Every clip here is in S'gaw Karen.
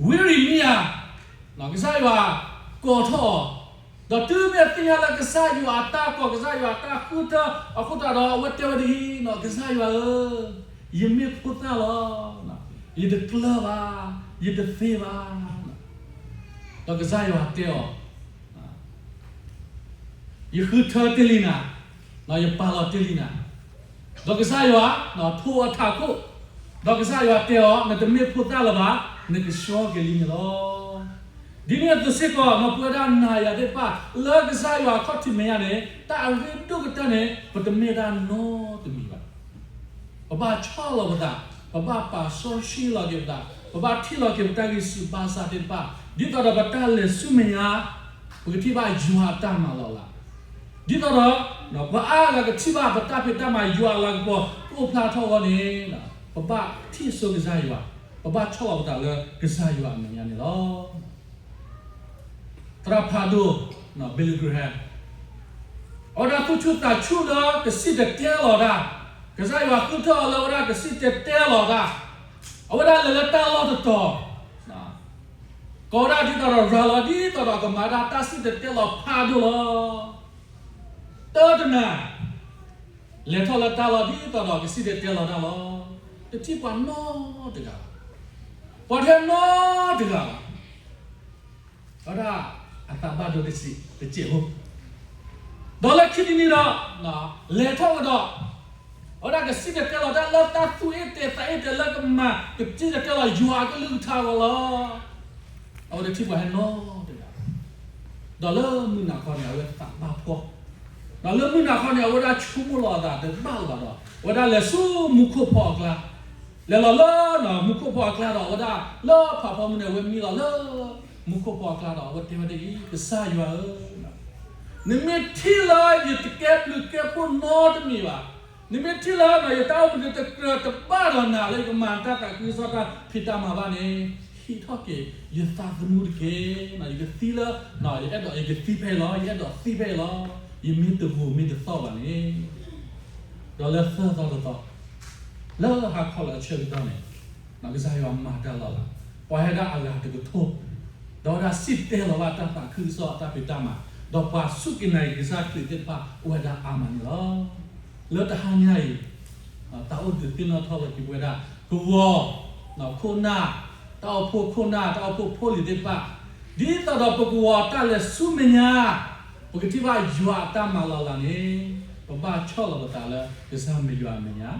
ဝံယံးရမံယၤ ကစၢ်ယွၤကိးထီၣ်အီၤ, ဒီးတုၤမ့ၢ်သ့ၣ်ညါလၢကစၢ်ယွၤအတၢ်ကိး ကစၢ်ယွၤအတၢ်ဃုထၢအဃိသတးဒီး အဝဲတဲဝဲဒ်အံၤ, ကစၢ်ယွၤဧၢ, ယမ့ၢ်ဖိသၣ်လီၤ, ယတကျၢၤဘၣ်, ယတသ့ဘၣ်. ဒီးကစၢ်ယွၤတဲအီၤ, ယဃုထၢတ့ၢ်လံနၤ, ယပာ်လီၤတ့ၢ်လံနၤ. ဒီးကစၢ်ယွၤထိးအထးခိၣ်, ဒီးကစၢ်ယွၤတဲအီၤ, နတမ့ၢ်ဖိသၣ်လၢၤဘၣ်, နကဆှီက့ၤလံန့ၣ်လီၤ. ဒ်န့ၣ်အသိးစ့ၢ်ကီး ပဝဲဒၣ်နၤယၤသ့ၣ်တဖၣ် လၢကစၢ်ယွၤအခီၣ်ထံးမဲာ်ညါန့ၣ် တၢ်အရ့ဒိၣ်ကတၢၢ်န့ၣ် ပတမ့ၢ်ဒၣ်နီတမံၤဘၣ်. ပဘၣ်ဆီၣ်လီၤပသး, ပဘၣ်ပာ်စီဆှံလီၤက့ၤပသး, ပဘၣ်ထံၣ်လီၤက့ၤပတၢ်ဂံၢ်ဆူၣ်ဘါစၢ်သ့ၣ်တဖၣ်, ဒ်သိးဒီးပတၢ်လဲၤဆူမဲာ်ညါ ပကထံၣ်ဘၣ်ယွၤအတၢ်မၤလီၤလး, ဒ်သိးဒီး ပှၤအါဂၤကထံၣ်ဘၣ်ပတၢ်ဖံးတၢ်မၤ ယွၤအလၤကပီၤကအိၣ်ဖျါထီၣ်အဂီၢ်န့ၣ် ပဘၣ်ထံၣ်စိကစၢ်ယွၤ, ပဘၣ်ဆီၣ်လီၤပသးလၢကစၢ်ယွၤအမဲာ်ညါန့ၣ်လီၤ. သရၣ်ဖးဒိၣ် Billy Graham အဝဲဒၣ်သူၣ်ဆူၣ်သးဆူၣ်လၢကစံၣ်တဲၤတဲလီၤတၢ်, ကစၢ်ယွၤဃုထၢအီၤလၢအဝဲဒၣ်ကစံၣ်တဲၤတဲလီၤတၢ်, အဝဲဒၣ်လဲၤလၢတၢ်လီၢ်တတီၤ, ကိးဝဲဒၣ်ဒ်သိးဒီးရၤလီၤ ဒ်သိးဒီးကမၤဒၣ်တၢ်စံၣ်တဲၤတဲလီၤဖးဒိၣ်လီၤ. တၢတနၤ လဲၤထီၣ်လၢတၢ်လီၢ်ဒ်သိးဒီးကစံၣ်တဲၤတဲလီၤတၢ်လီၤ. တထံၣ်ပှၤနီတဂၤဘၣ်, ပှၤတနီတဂၤဘၣ်. အဝဲဒၣ်အသးဘၣ်ဒိတစဲးဖိ, ဒီးလၢခံတနံၤဒီး လဲၤထီၣ်ကဒီး, အဝဲဒၣ်ကစံၣ်တဲၤတဲလီၤတၢ်လၢတၢ်သူၣ်အ့ၣ်တဲာ်သးအ့ၣ်တဲာ်လၢကမၤ ကစံၣ်တဲၤတဲလီၤယွၤအကလုၢ်ကထါအဂီၢ်လီၤ. အဝဲတထံၣ်ပှၤဟဲနီတဂၤဘၣ်. ဒီးလၢမုၢ်နၤခီန့ၣ် အဝဲသးဘၣ်ဖှီၣ်, ဒီးလၢမုၢ်နၤခီန့ၣ် အဝဲဒၣ်ဆိကမိၣ်လီၤအသးတဘၣ်လၢၤဘၣ်ဒီး အဝဲဒၣ်လဲၤဆူမူခိၣ်ဖီအကျါ, လဲၤလီၤလၢမူခိၣ်ဖီအကျါဒီး အဝဲဒၣ်လၢဖးဖီမုၢ်န့ၣ် အဝဲမံလီၤလၢမူခိၣ်ဖီအကျါဒီး အဝဲတဲဝဲဒ်အံၤ, ကစၢ်ယွၤဧၢ, နမ့ၢ်ထံၣ်လၢယတကဲဘျုးကဲဖှိၣ်နီတမံၤဘၣ်, နမ့ၢ်ထံၣ်လၢယတၢ်အိၣ်မူန့ၣ်တကြၢးတဘၣ်ဒီးနၤလၢယကမၤတၢ်သးခုကစီၣ်တၢ်ဖံးတၢ်မၤဘၣ်န့ၣ်, ဟံးထီၣ်က့ၤယသးသမူတက့ၢ်. ယကသံလၢ ယအဲၣ်ဒိးယကသံဖဲအံၤလီၤ, ယအဲၣ်ဒိးသံဖဲအံၤလီၤ, ယမ့ၢ်တဂိာ်မ့ၢ်တသီၣ်ဘၣ်န့ၣ်. ဒီးလၢသၢသီတသီ, လၢဟါခီလၢအဆၢကတီၢ်န့ၣ်, ကစၢ်ယွၤမၤတၢ်လီၤလး, ပှၤဟဲဒၣ်အဂၤတကထိ, ဒီးဝဲဒၣ်စံၣ်တဲၤလီၤဘၣ်တၢ်သးခုကစီၣ်အတၢ်ဖံးတၢ်မၤ, ဒီးပှၤစူၢ်က့ၤနာ်က့ၤကစၢ်ခရံာ်သ့ၣ်တဖၣ်အိၣ်ဝဲဒၣ်အါမးန့ၣ်လီၤ. လၢတဟါညါအံၤ, တၢ်အိၣ်ဒုးသ့ၣ်နီၣ်ထီၣ်လီၤက့ၤပဝဲဒၣ် ကဝီၤ, ခိၣ်နၢ်, တၢ်အိၣ်ဖှိၣ်ခိၣ်နၢ်, တၢ်အိၣ်ဖှိၣ်ဖိလံၤသ့ၣ်တဖၣ်, ဒ်သိးဒီးပကဝီၤတၢ်လဲၤဆူမဲာ်ညါ, ပကထံၣ်ဘၣ်ယွၤအတၢ်မၤလီၤလးန့ၣ်, ပဘၣ်ဆီၣ်လီၤပသးလၢကစၢ်မ့ၢ်ယွၤအမဲာ်ညါ,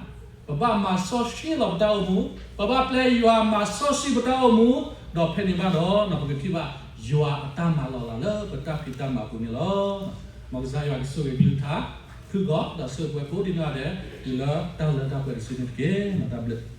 ပဘၣ်မၤစီဆှံလီၤပတၢ်အိၣ်မူ, ပဘၣ်ပျဲယွၤမၤစီဆှံပတၢ်အိၣ်မူ, ဒီးဖဲန့ၣ်ဘၣ်ဒီး ပကထံၣ်ဘၣ်ယွၤအတၢ်မၤလီၤလးလၢပတၢ်ဖံးတၢ်မၤပူၤန့ၣ်လီၤ. မ်ကစၢ်ယွၤကဆိၣ်ဂ့ၤကလုၢ်ကထါ, ဖုၣ်ကိာ်ဒီးဆိၣ်ဂ့ၤပှၤကိးဒံနီၢ်ဂၤဒဲး, တုၤလၢတၢ်လၢတၢ်ပှဲၤတစုန့ၣ်တက့ၢ်. တၢ်ဘျုး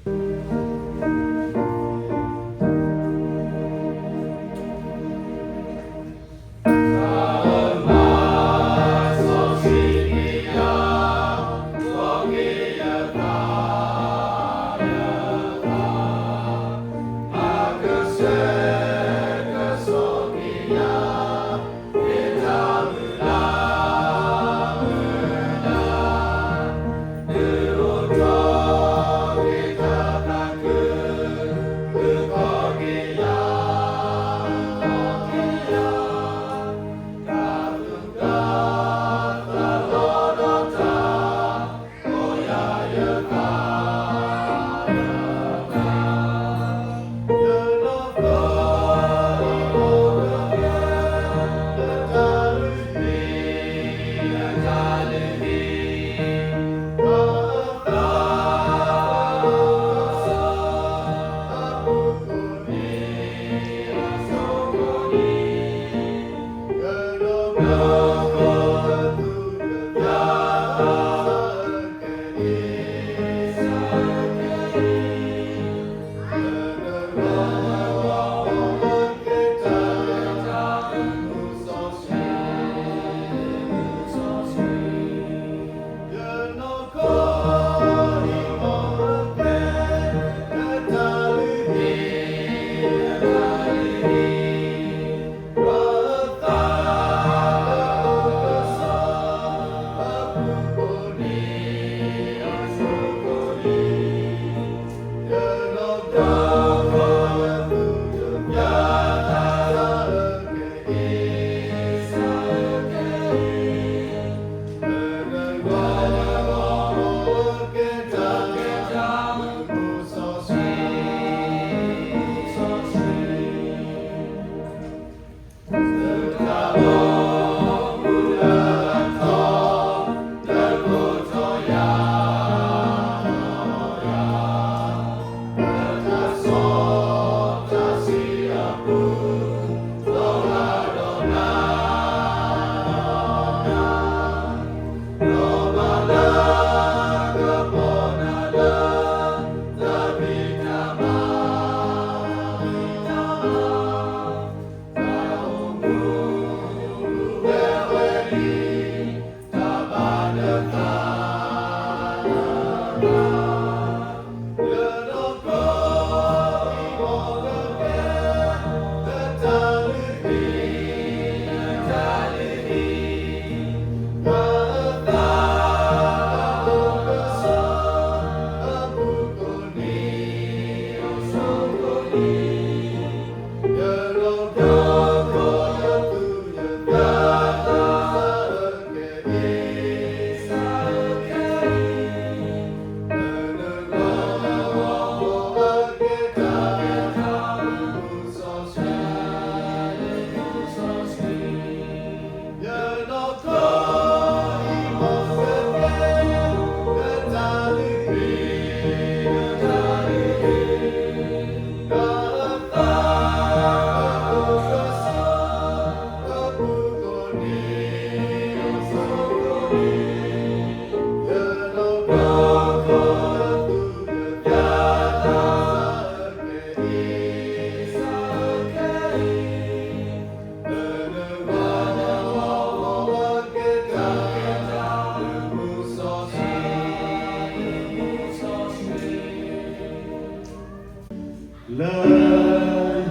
လၢ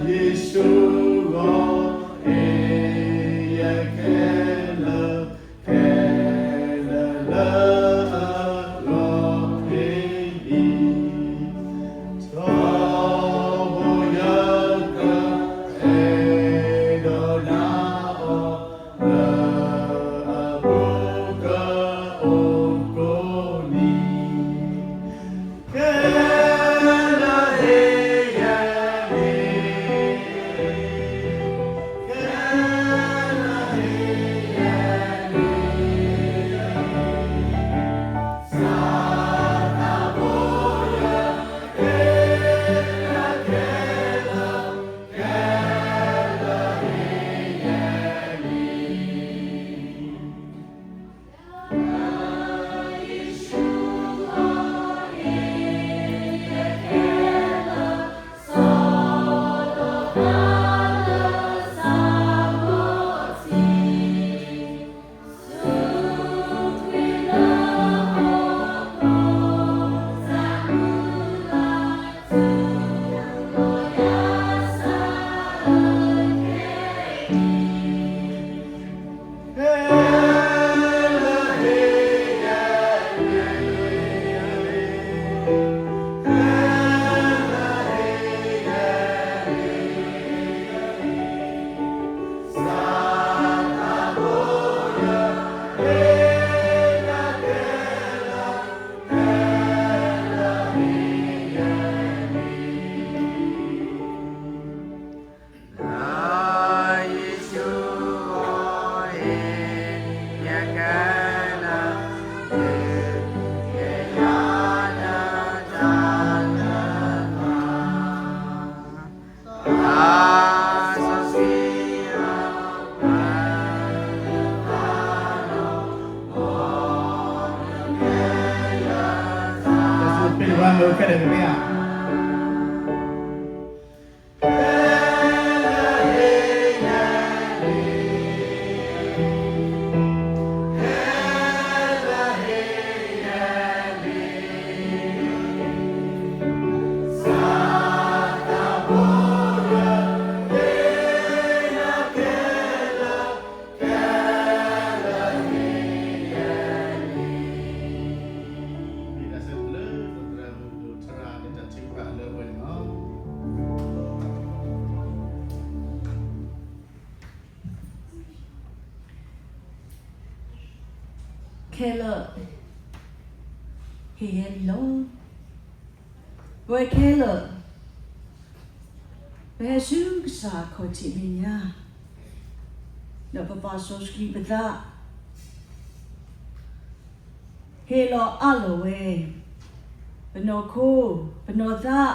ယ့ၣ်ၡူးအဂီၢ် အ့ၣ်ယခဲလၢာ်, ခဲလၢာ်လၢအဂီၢ် အ့ၣ်အံၤ, ထီဘိယကအဲၣ်ဒိးနၤ အီၤလၢအပူၤ ကအိၣ်ကိးနံၤ, ခဲလၢာ်ဟ့ၣ်ယၤန့ၣ်, ခဲလၢာ်ဟ့ၣ်ယၤန့ၣ်, စးထီၣ်ဘိယက ခဲလၢာ် ခဲလၢာ်ဟ့ၣ်ယၤန့ၣ်. ခဲလၢာ်ဟ့ၣ်ယၤန့ၣ်လီၤ. ပဝဲခဲလၢာ် ပဟဲဆူကစၢ်အခီၣ်ထံးမဲာ်ညါ, ဒီးပပာ်စီဆှံပသး, ဟ့ၣ်လီၤအးလီၤဝဲ ပနီၢ်ခိ, ပနီၢ်သး,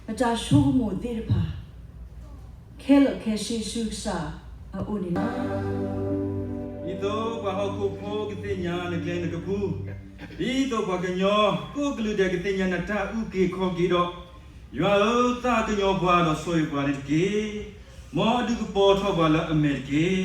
ပတၢ်ဆိကမိၣ်သ့ၣ်တဖၣ် ခဲလၢာ်ခဲဆ့ဆူကစၢ်အအိၣ်န့ၣ်လီၤ. ဒ်သိးပှၤဟီၣ်ခိၣ်ဖိကသ့ၣ်ညါနကျဲနကပူၤ, ဒ်သိးပှၤကညီကိးကလုာ်ဒဲးကသ့ၣ်ညါနတၢ်အုၣ်က့ၤခီၣ်က့ၤဒီး, ယွၤဧၢ, သးကညီၤပှၤဒီးဆိၣ်ဂ့ၤပှၤန့ၣ်တက့ၢ်. မ်အဒုးကပီၤထီၣ်ပှၤလၢအမဲာ်တက့ၢ်.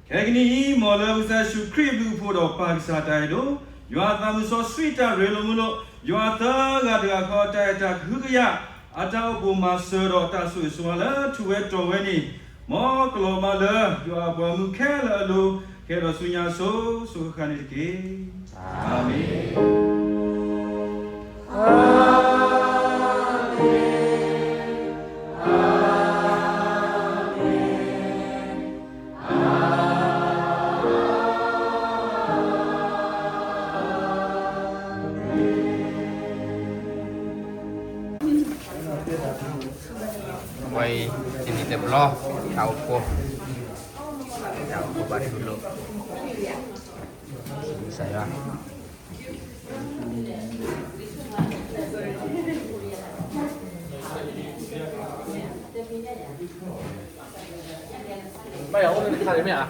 ခဲကနံၣ်အံၤ, မ်လၢကစၢ်ယ့ၣ်ၡူးခရံာ်အဘျုးအဖှိၣ်ဒီးပၢ်ကစၢ်တၢ်အဲၣ်ဒိၣ်, ယွၤအသးမုၢ်စီဆှံတၢ်ရ့လိာ်မုာ်လိာ်, ယွၤအသၢဂၤတဂၤဃီအတၢ်အဲၣ်တၢ်ကဟုကယာ်, အတၢ်အိၣ်ဖှိၣ်မၤစၢၤဒီးတၢ်ဆိၣ်ဂ့ၤဆိၣ်ဝါလၢထူၣ်ဝဲတီၢ်ဝဲန့ၣ်, မ်ကလီၤမၢ်လၢယွၤအပှၤမုၣ်ခဲလၢာ်အလိၤ, ကဲထီၣ်ဆူညါအစိၤစိၤဃၣ်ဃၣ်န့ၣ်တက့ၢ်. အၤမ့ၣ်. ဝဲအံၤ တနံၤတဘျီ တၢ်အိၣ်ဖှိၣ်, တၢ်အိၣ်ဖှိၣ်ဘၣ်ထူလိာ်, ကစၢ်ယွၤ ဘၣ်ယၤအိၣ်လၢတခါန့ၣ်မ့ၢ်ဧါ.